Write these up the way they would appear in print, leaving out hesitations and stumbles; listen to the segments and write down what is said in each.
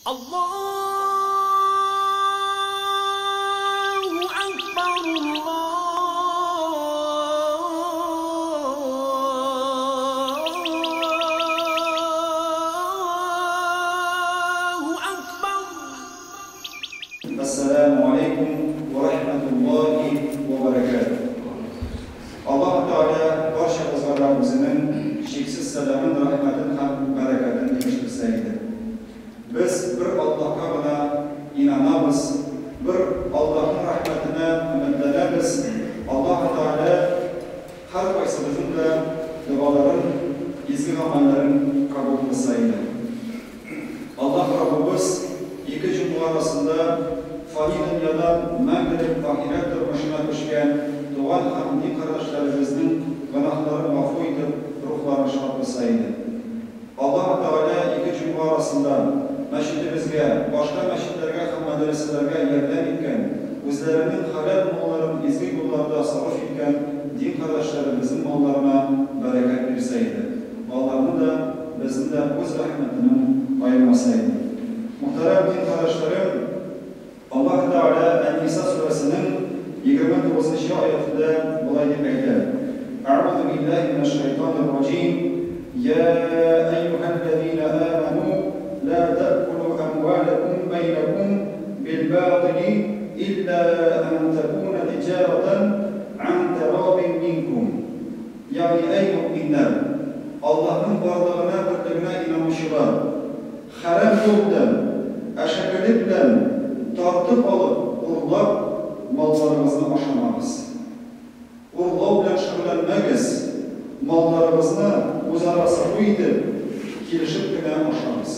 Allahu Akbar, Allahu Akbar. Assalamu alaikum wa rahmatullahi wa barakatuh. Аллаһ Тәгалә барчабызга да үзенең чиксез сәламен, рәхмәтен һәм бәрәкәтен ирештерсә иде. Без бер Аллаһка гына инанабыз, бер Аллаһның рәхмәтенә өметләнәбез. Аллаһ Тәгалә һәркайсыбызның да догаларын, изге гамәлләрен кабул кылса иде. Аллаһ Раббыбыз ике җомга арасында фани дөньядан мәңгелек ахирәт тормышына күчкән туган һәм дин кардәшләребезнең гөнаһларын гафу итеп, рухларын шат кылса иде. Аллаһ Тәгалә ике җомга арасында мәчетебезгә, башка мәчетләргә һәм мәдрәсәләргә ярдәм иткән, үзләренең хәләл малларын изге юлларда сарыф иткән дин кардәшләребезнең малларына бәрәкәт бирсә иде. Аларны да, безне дә үз рәхмәтеннән аермаса иде. Мөхтәрәм дин кардәшләрем, Аллаһ Тәгалә Ән-Ниса сүрәсенең 29 нчы аятендә болай дип әйтә, Әгъузу биллаһи минәш шайтанир раҗим, Йә әйюһәлләзинә амәнү, лә тәкулү әмваләкүм бәйнәкүм бил-батили илля ән тәкүнә тиҗаратән ан тәрадин минкүм. Ягъни, әй мөэминнәр, Аллаһның барлыгына, берлегенә инанучылар! Хәрам юл белән, әшәкелек белән тартып алып, урлап, малларыгызны ашамагыз. Урлау белән шөгыльләнмәгез, малларыгызны үзара сату итеп, килешеп кенә ашагыз.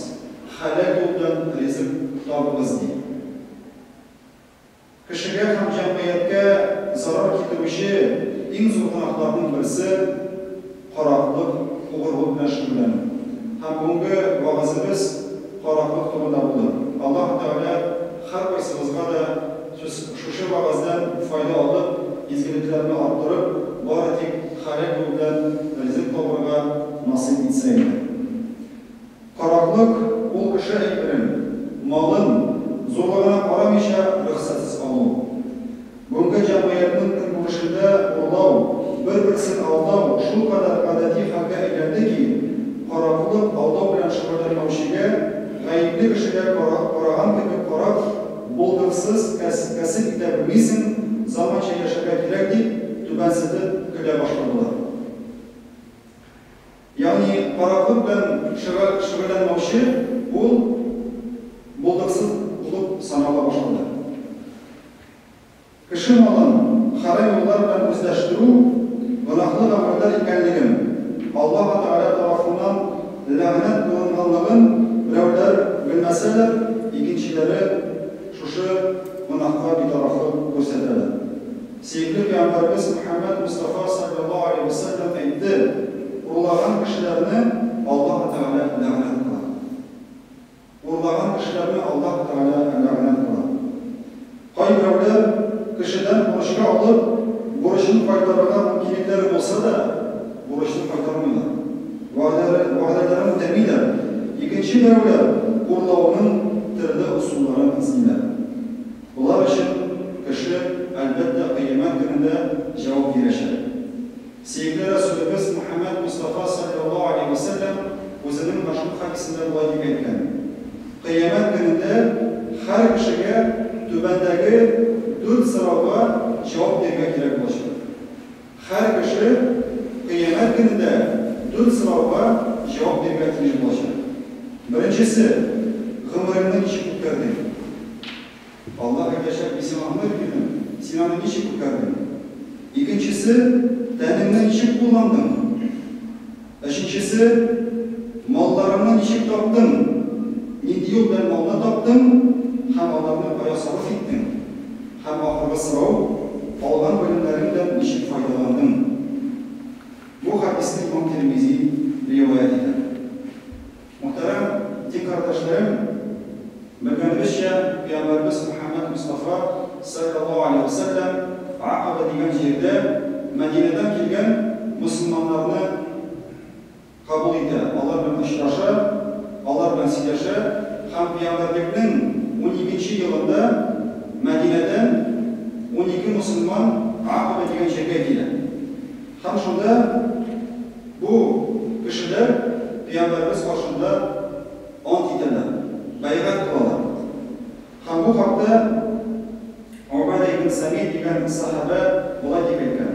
Хәләл юл белән ризык табыгыз, ди. Кешегә һәм җәмгыятькә зарар китерүче иң зур гөнаһларның берсе, караклык, угрылык белән шөгыльләнү. Һәм бүгенге вәгазебез караклык турында булыр. Аллаһ Тәгалә һәркайсыбызга да шушы вәгазьдән файда алып, изгелекләрне арттырып, бары тик хәләл юл белән ризык табырга насыйп итсә иде. Караклык, ул кеше әйберен, малын, зурлыгына карамыйча, рөхсәтсез алу. Бүгенге җәмгыятьнең көнкүрешендә урлау, бер-берсен алдау шулкадәр гадәти хәлгә әйләнде ки, караклык, алдау белән шөгыльләнмәүчегә, гаепле кешегә караган кебек карап, булдыксыз, кәсеп итә белмисең, заманча яшәргә кирәк дип, түбәнсетеп көлә башладылар. Ягъни караклык белән шөгыльләнмәүче ул булдыксыз булып санала башлады. Кеше малын хәрам юллар белән үзләштерү гөнаһлы гамәлләр икәнлеген, Аллаһы Тәгалә тарафыннан ләгънәт кылынганлыгын берәүләр белмәсәләр, икенчеләре шушы гөнаһка битарафлык күрсәтәләр. Сөекле пәйгамбәребез Мөхәммәд Мостафа салләллаһу галәйһи вә сәлләм әйтте, Урлаган кешеләрне Аллаһы Тәгалә ләгънәт кыла. Урлаган кешеләрне Аллаһы Тәгалә ләгънәт кыла. Кайберәүләр кешедән бурычка алып, бурычын кайтарырга мөмкинлекләре булса да, бурычны кайтармыйлар. Вәгъдәләрен үтәмиләр. Икенче берәүләр урлауның төрле ысулларын эзлиләр. Болар өчен кеше, әлбәттә, Кыямәт көнендә җавап бирәчәк. Сөекле Рәсүлебез Мөхәммәд Мостафа салләллаһу галәйһи вә сәлләм үзенең мәшһүр хәдисендә болай дип әйткән, Кыямәт көнендә һәр кешегә түбәндәге дүрт сорауга җавап бирергә кирәк булачак. Һәр кеше Кыямәт көнендә дүрт сорауга җавап бирергә тиеш булачак. Беренчесе, Гомереңне ничек үткәрдең? Аллаһ әйтәчәк, Мин сиңа гомер бирдем, син аны ничек үткәрдең? Икенчесе, Тәнеңне ничек кулландың? Өченчесе, Малларыңны ничек таптың? Нинди юл белән малны таптың һәм аларны кая сарыф иттең? Һәм ахыргы сорау, Алган белемнәрең белән ничек файдаландың? Бу хәдисне имам Тирмизи риваять итә. Мөхтәрәм дин кардәшләрем, белгәнебезчә, пәйгамбәребез Мөхәммәд Мостафа салләллаһу галәйһи вә сәлләм Акаба дигән җирдә Мәдинәдән килгән мөселманнарны кабул итә, алар белән очраша, алар белән сөйләшә һәм пәйгамбәрлекнең уникенче елында Мәдинәдән 12 мөселман Акаба дигән җиргә килә. Һәм шунда бу кешеләр пәйгамбәребез каршында ант итәләр, бәйгать кылалар. Һәм бу хакта Убада ибн Самит дигән сәхабә болай дип әйткән,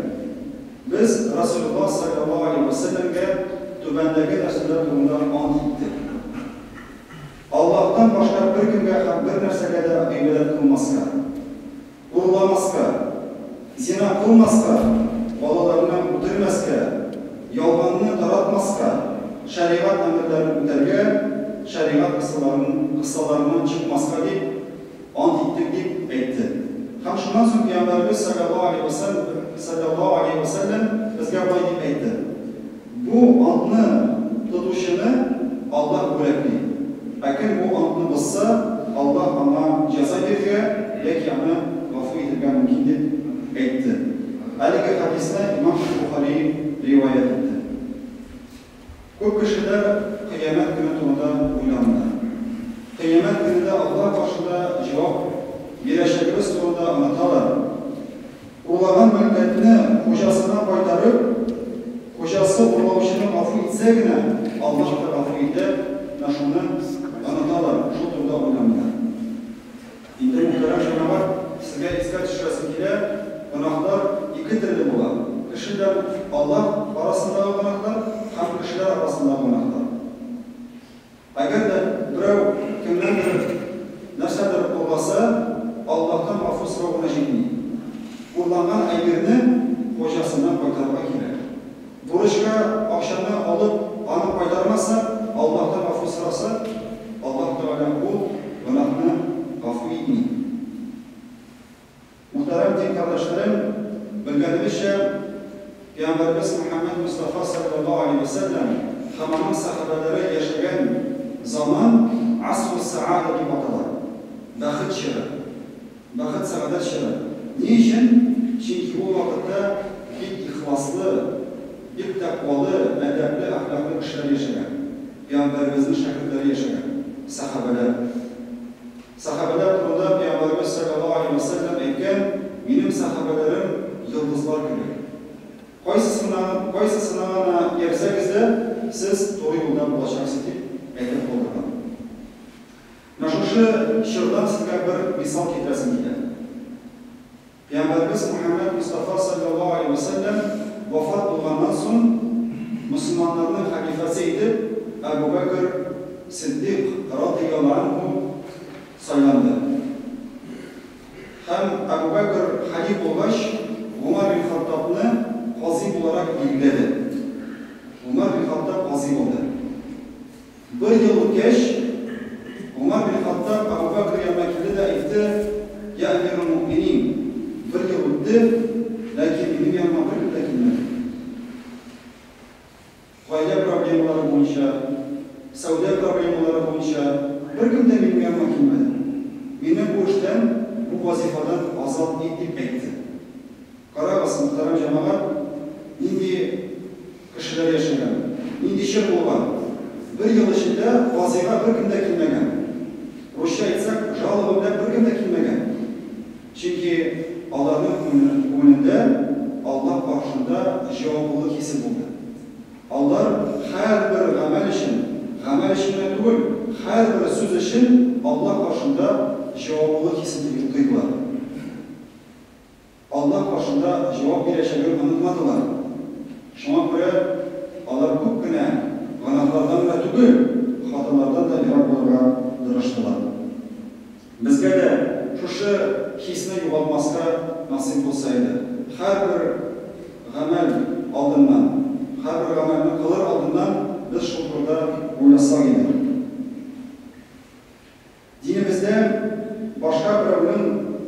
Без Расулуллаһ салләллаһу галәйһи вә сәлләмгә түбәндәге нәрсәләр турында ант иттек, Аллаһтан башка беркемгә һәм бернәрсәгә дә гыйбадәт кылмаска, урламаска, зина кылмаска, балаларны үтермәскә, ялганны таратмаска, шәригать әмерләрен үтәргә, шәригать кысаларыннан чыкмаска дип ант иттек, дип әйтте. Һәм шуннан соң Пәйгамбәребез салләллаһу галәйһи вә сәлләм безгә болай дип әйтте, Бу антны тотучыны Аллаһ бүләкли, ә кем бу антны бозса, Аллаһ аңа җәза бирергә яки аны гафу итергә мөмкин, дип әйтте. Әлеге хәдисне имам Бохари риваять итте. Күп кешеләр Кыямәт көне турында уйланмыйлар. Кыямәт көнендә Аллаһ каршында җавап бирәчәгебез турында оныталар. Урлаган мөлкәтне хуҗасына кайтарып, хуҗасы урлаучыны гафу итсә генә, Аллаһ та гафу итә, менә шуны оныталар, шул турыда уйламыйлар. Инде, мөхтәрәм җәмәгать, сезгә искә төшерәсем килә, гөнаһлар ике төрле була, кеше белән Аллаһ арасындагы гөнаһлар һәм кешеләр арасындагы гөнаһлар. Әгәр дә берәү кемнәндер нәрсәдер урласа, Аллаһтан гафу сорау гына җитми. Урланган әйберне хуҗасына кайтарырга кирәк. Бурычка акчаны алып, аны кайтармаса, Аллаһтан гафу сораса, Аллаһ Тәгалә ул гөнаһны гафу итми. Мөхтәрәм дин кардәшләрем, белгәнебезчә, Пәйгамбәребез Мөхәммәд Мостафа салләллаһу галәйһи вә сәлләм һәм аның сәхабәләре яшәгән заман Асрус-сәгадә дип атала, бәхет чоры, бәхет-сәгадәт чоры. Ни өчен? Чөнки ул вакытта бик ихласлы, бик тәкъвалы, әдәпле, әхлаклы кешеләр яшәгән, Пәйгамбәребезнең шәкертләре яшәгән, сәхабәләр. Сәхабәләр турында Пәйгамбәребез салләллаһу галәйһи вә сәлләм әйткән, Минем сәхабәләрем йолдызлар кебек. Кайсысына, кайсысына гына иярсәгез дә, сез туры юлда булачаксыз, дип әйтеп калдырган. Менә шушы чордан сезгә бер мисал китерәсем килә. Пәйгамбәребез Мөхәммәд Мостафа салләллаһу галәйһи вә сәлләм вафат булганнан соң, мөселманнарның хәлифәсе итеп Әбү Бәкер Сиддыйк радыяллаһу анһу сайланды. Һәм Әбү Бәкер хәлиф булгач, Гомәр бин Хаттабны казый буларак билгеләде. Гомәр бин Хаттаб казый булды. Бер ел үткәч, Гомәр бин Хаттаб Әбү Бәкер янына килде дә әйтте, Йә әмирул-мөэминин, бер ел үтте, ләкин минем яныма беркем дә килмәде. Гаилә проблемалары буенча, сәүдә проблемалары буенча беркем дә минем яныма килмәде. Мине бу эштән, бу вазифадан азат ит, дип әйтте. Карагыз, мөхтәрәм җәмәгать, нинди кешеләр яшәгән, нинди чор булган. Бер ел эчендә казыйга беркем дә килмәгән. Русча әйтсәк, жалоба белән беркем дә килмәгән. Чөнки аларның күңелендә Аллаһ каршында җаваплылык хисе булды. Алар һәрбер гамәл өчен, гамәл өчен генә түгел, һәрбер сүз өчен Аллаһ каршында җаваплылык хисен тойдылар. Аллаһ каршында җавап бирәчәген онытмадылар. Шуңа күрә алар күп кенә гөнаһлардан гына түгел, хаталардан да ерак булырга тырыштылар. Безгә дә шушы хисне югалтмаска насыйп булса иде. Һәрбер гамәл алдыннан, һәрбер гамәлне кылыр алдыннан без шул турыда уйласак иде. Динебездә башка берәүнең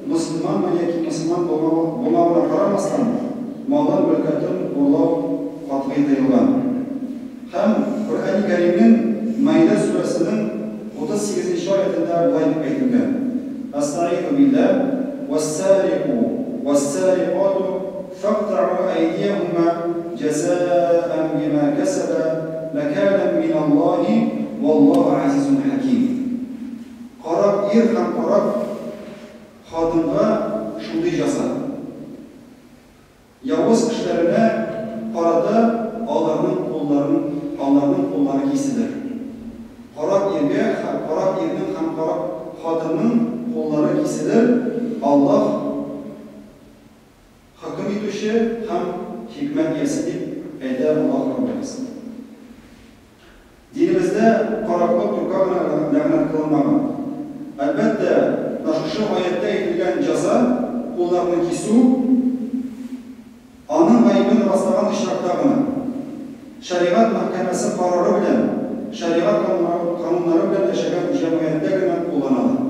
мөселманмы яки мөселман булмавына карамастан, малын, мөлкәтен урлау катгый тыелган. Һәм Коръәни Кәримнең Маидә сүрәсенең 38 нче аятендә болай дип әйтелгән, Әстәгыйзү билләһ, Вәссарику вәссарикату фәктау әйдияһума җәзаән бима кәсәбә нәкәлән миналлаһи валлаһу газизун хәким. Карак ир һәм карак хатынга шундый җәза. Явыз эшләренә карата аларның кулларын, аларның куллары киселер. Карак иргә һәм карак ирнең һәм карак хатынның куллары киселер, Аллаһ хөкем итүче һәм хикмәт иясе, дип әйтә Аллаһ Раббыбыз. Динебездә караклык юкка гына ләгънәт кылынмаган. Әлбәттә, менә шушы аятьтә әйтелгән җәза, кулларны кисү, аның гаебен раслаган очракта гына, шәригать мәхкәмәсе карары белән, шәригать кануннары белән яшәгән җәмгыятьтә генә кулланыла.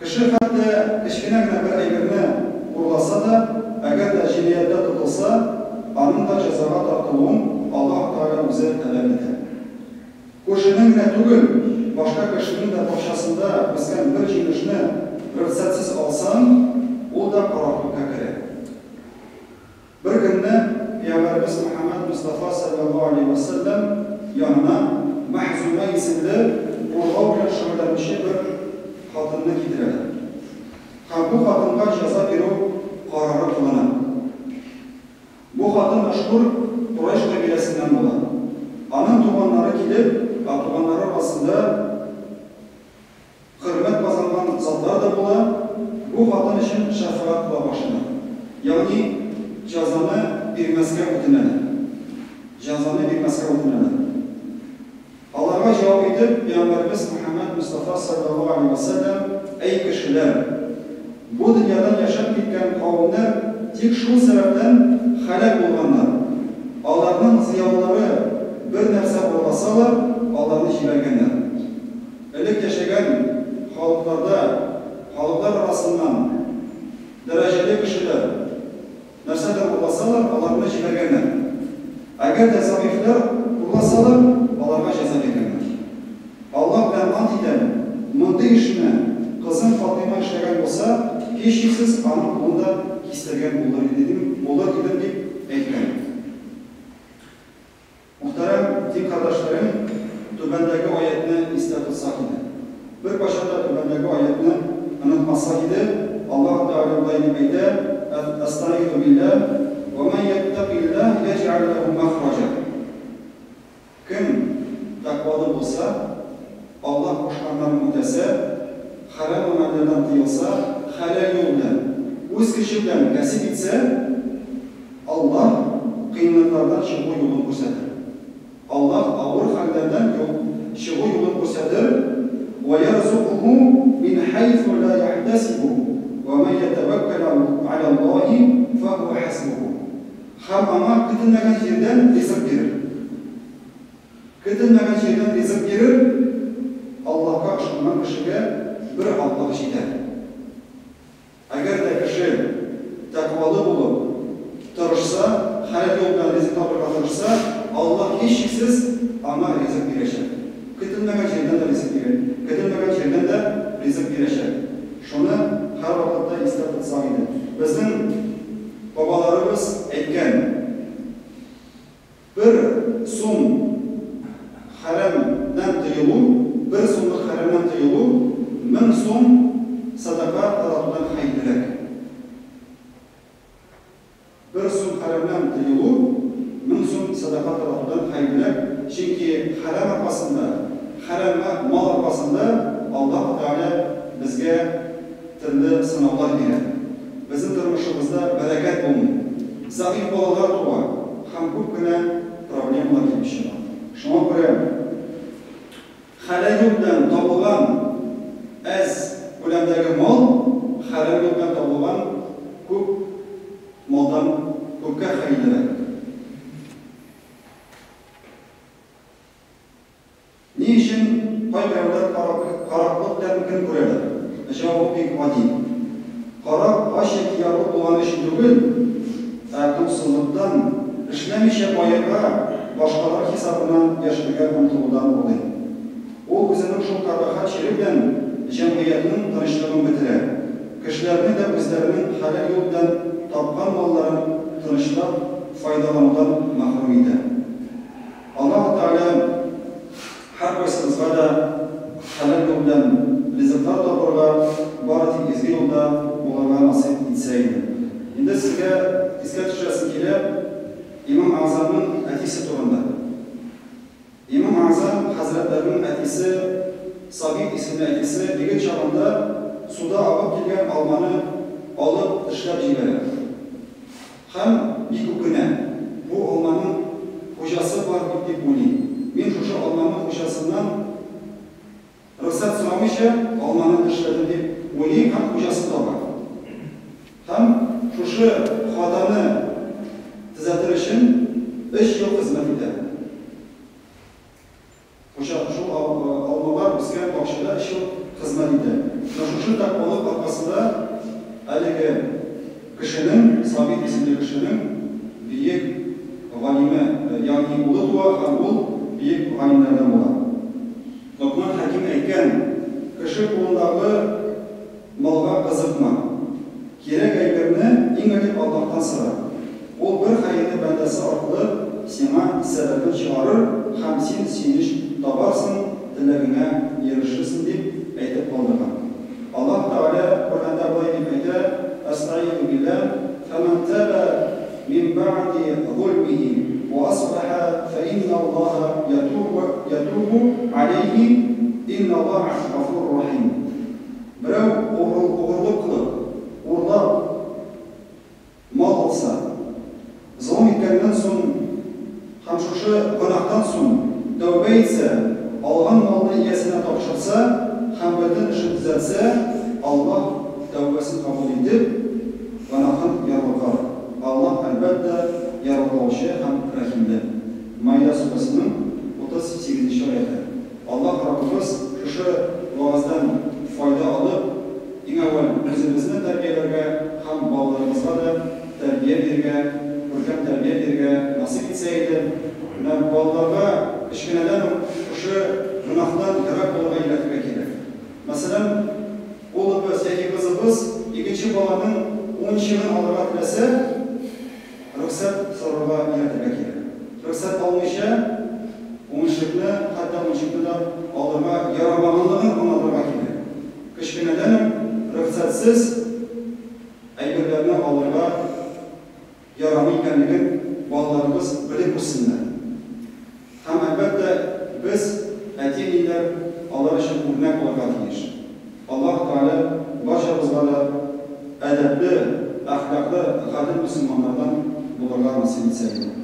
Кеше хәтта кечкенә генә бер әйберне урласа да, әгәр дә җинаятьтә тотылса, аның да җәзага тартылуын Аллаһ Тәгалә үзе таләп итә. Күршенең генә түгел, башка кешенең дә бакчасында үскән бер җимешне рөхсәтсез алсаң, ул да караклыкка керә. Бер көнне Пәйгамбәребез Мөхәммәд Мостафа салләллаһу галәйһи вә сәлләм янына Мәхзүмә исемле урлау белән шөгыльләнүче бер хатынны китерәләр. Һәм бу хатынга җәза бирү карары кылына. Бу хатын мәшһүр Курайш кабиләсеннән була. Аның туганнары килеп, ә туганнары арасында Хөрмәт казанган затлар да була, бу хатын өчен шәфәгать кыла башлыйлар. Ягъни җәзаны бирмәскә үтенәләр. Җәзаны бирмәскә үтенәләр. Аларга җавап итеп, Пәйгамбәребез Мөхәммәд Мостафа салләллаһу галәйһи вә сәлләм, Әй кешеләр! Бу дөньядан яшәп киткән кавемнәр тик шул сәбәптән һәлак булганнар. Аларның зыялылары бер нәрсә урласалар, аларны җибәргәннәр. Элек яшәгән халыкларда, халыклар арасыннан дәрәҗәле кешеләр нәрсәдер урласалар, аларны җибәргәннәр. Әгәр дә зәгыйфьләр урласалар, аларга җәза биргәннәр. Аллаһ белән ант итәм, мондый эшне кызым Фатыйма эшләгән булса, һичшиксез аның кулын да кистергән булыр идем, булыр идем, дип әйткән. Мөхтәрәм дин кардәшләрем, түбәндәге аятьне истә тотсак иде. Беркайчан да түбәндәге аятьне онытмасак иде, Аллаһ Тәгалә болай дип әйтә, Әстәгыйзу билләһ, Вә мән йәттәкилләһ йәҗгәл ләһү мәхраҗа. Кем тәкъвалы булса, Аллаһ кушканнарын үтәсә, хәрам гамәлләрдән тыелса, хәләл юл белән, үз көче белән кәсеп итсә, Аллаһ кыенлыклардан чыгу юлын күрсәтер. Аллаһ авыр хәлләрдән юл чыгу юлын күрсәтер, Вә ярзукуху мин хәйсу ла яхтәсибу, вә мән йәтәвәккәл галәллаһи фәһүә хәсбуху. Һәм аңа көтелмәгән җирдән ризык бирер. Көтелмәгән җирдән ризык бирер, Аллаһка ышанган кешегә бер Аллаһ җитәр. Әгәр дә кеше тәкъвалы булып, тырышса, хәләл юл белән ризык табырга тырышса, Аллаһ һичшиксез аңа ризык бирәчәк. Көтелмәгән җирдән дә ризык бирә, көтелмәгән җирдән дә ризык бирәчәк. Шуны һәрвакытта истә тотсак иде. Безнең бабаларыбыз әйткән, Бер сум хәрәмнән тыелу, бер сумлык хәрәмнән тыелу, 1000 сум сәдака таратудан хәерлерәк. Бер сум хәрәмнән тыелу, 1000 сум сәдака таратудан хәерлерәк, чөнки хәрәм аркасында, хәрәм мал аркасында Аллаһ Тәгалә безгә төрле сынаулар бирә. Безнең тормышыбызда бәрәкәт булмый. Зәгыйфь балалар туа һәм күп кенә проблемалар килеп чыга. Шуңа күрә хәләл юл белән табылган әз күләмдәге мал хәрәм юл белән табылган күп малдан күпкә хәерлерәк. Ни өчен кайберәүләр караклык белән көн күрәләр? Җавабы бик гади. Карак ач яки ярлы булганы өчен түгел, ә туксызлыктан, эшләмичә баерга, башкалар хисабына яшәргә омтылудан урлый. Ул үзенең шул кабахәт чире белән җәмгыятьнең тынычлыгын бетерә, кешеләрне дә үзләренең хәләл юл белән тапкан малларын тынычлап файдаланудан мәхрүм итә. Аллаһ Тәгалә һәркайсыбызга да хәләл юл белән изге юлда булырга насыйп итсә иде. Инде сезгә искә төшерәсем килә Имам Әгъзамның әтисе турында. Имам Әгъзам хәзрәтләренең әтисе Сабит исемле әтисе егет чагында суда агып килгән алманы алып тешләп җибәрә. Һәм бик үкенә, бу алманың хуҗасы бар бит дип уйлый. Мин шушы алманың хуҗасыннан рөхсәт сорамыйча алманы тешләдем дип уйлый һәм хуҗасын таба. Һәм шушы хатаны төзәтер өчен өч ел хезмәт итә. Хуҗа шул алмалар үскән бакчада өч ел хезмәт итә. Менә шушы тәкъвалык аркасында әлеге кешенең, Сабит исемле кешенең бөек галиме, ягъни улы туа һәм ул бөек галимнәрдән була. Локман Хәким әйткән, Кеше кулындагы малга кызыкма. Кирәк әйберне иң элек Аллаһтан сора. Ул бер хәерле бәндәсе аркылы сиңа сәбәбен чыгарыр һәм син сөенеч табарсың, теләгеңә ирешерсең, дип әйтеп калдырган. Аллаһ Тәгалә Коръәндә болай дип әйтә, Әстәгыйзү билләһ, Фәмән тәбә мин бәгъди зульмихи вә аслаһа фәинналлаһа ятубу аләйһи, инналлаһа гафурур рахим. Берәү угрылык кылып, урлап мал алса, золым иткәннән соң һәм шушы гөнаһтан соң тәүбә итсә, алган малны иясенә тапшырса һәм бөтен эшен төзәтсә, Аллаһ тәүбәсен кабул итеп, гөнаһын ярлыкар. Аллаһ, әлбәттә, ярлыкаучы һәм рәхимле. Маида сүрәсенең 38 нче аяте. Аллаһ Раббыбыз шушы вәгазьдән файда алып, иң әүвәл үзебезне тәрбияләргә һәм балаларыбызга да тәрбия бирергә, күркәм тәрбия бирергә насыйп итсә иде. Менә балаларга кечкенәдән үк шушы гөнаһтан ерак булырга өйрәтергә кирәк. Мәсәлән, улыбыз яки кызыбыз икенче баланың уенчыгын алырга теләсә, Рөхсәт сорарга өйрәтергә кирәк. Рөхсәт алмыйча, уенчыкны, хәтта уенчыкны да алырга ярамаганлыгын аңлатырга кирәк. Кечкенәдән үк рөхсәтсез әйберләрне алырга ярамый икәнлеген балаларыбыз белеп үссеннәр. Һәм, әлбәттә, без, әти-әниләр, алар өчен үрнәк булырга тиеш. Аллаһ Тәгалә барчабызга да әдәпле, әхлаклы, гадел мөселманнардан булырга насыйп итсә иде.